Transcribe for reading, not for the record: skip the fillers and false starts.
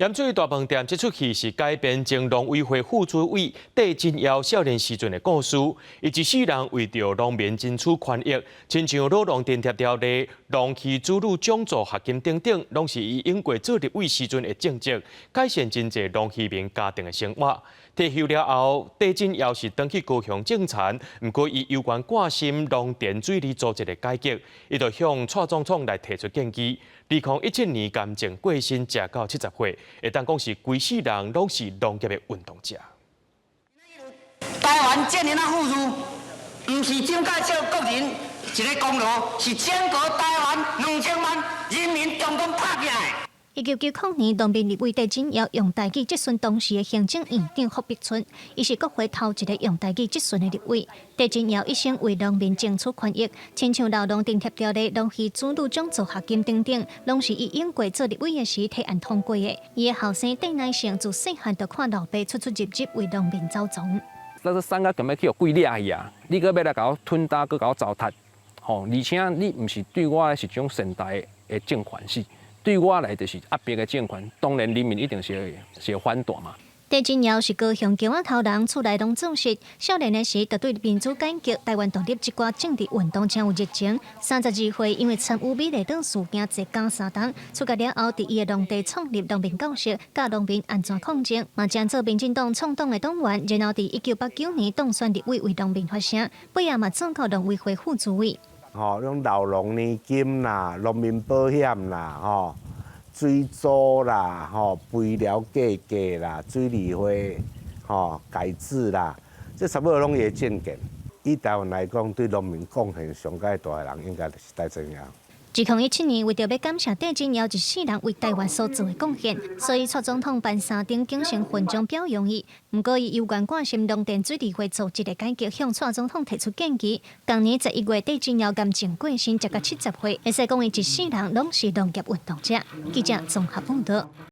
鹽水大飯店這齣戲是改編前農委會副主委戴振堯少年時陣的故事。伊一世人為著農民爭取權益，親像老農津貼條例、農漁子女獎助學金等等，攏是伊勇過做立委時陣的政績，改善真濟農漁民家庭的生活。退休了後，戴振堯是轉去高雄種田，毋過伊猶原掛心農田水利組織的改革，伊就向蔡總統來提出建議。2017年癌症過身，食到70歲，會當講是規世人攏是農業的運動者。台灣建立那富裕，毋是蔣介石個人一个功勞，是整個台灣2000萬人民共同拍拼的。1990年，農民立委戴振堯用台語質詢當時的行政院長霍碧春，伊是國會頭一个用台語質詢的立委。戴振堯一生為農民爭取權益，親像老農津貼條例、農漁子女獎助學金等等，攏是伊勇過做立委的時提案通過的。伊的後生戴乃勝自細漢就看老爸出出入入為農民走傱。那這山甲敢欲去予鬼掠去啊！你閣欲來共我吞打，閣共我糟蹋，吼！而且你毋是對我是一種善待的政權是。對我來就是壓迫的政權，當然人民一定是會反彈嘛。戴振堯是高雄橋仔頭人，厝內攏種植。少年的時，就對民主改革、台灣獨立這寡政治運動真有熱情。32歲，因為參與美麗島事件坐監3冬，出獄了後，佇伊的農地創立農民教室，教農民按怎抗爭，嘛將做民進黨創黨的黨員。然後佇1989年當選立委為農民發聲，尾仔嘛做到農委會副主委。吼，種老農年金啦、農民保險啦、吼、水租啦、吼、肥料價格啦、水利會吼改制啦，這差不多攏伊的政見。以台灣來講，對農民貢獻上蓋大的人，應該就是戴振堯。2017年，為著欲感謝戴振堯一世人為台灣所做的貢獻，所以蔡總統頒三等景星勳章表揚伊。毋過，伊猶原掛心農田水利會組織的改革，向蔡總統提出建議。同年11月，戴振堯癌症過身，食到70歲，會使講伊一世人攏是農業運動者。記者綜合報導。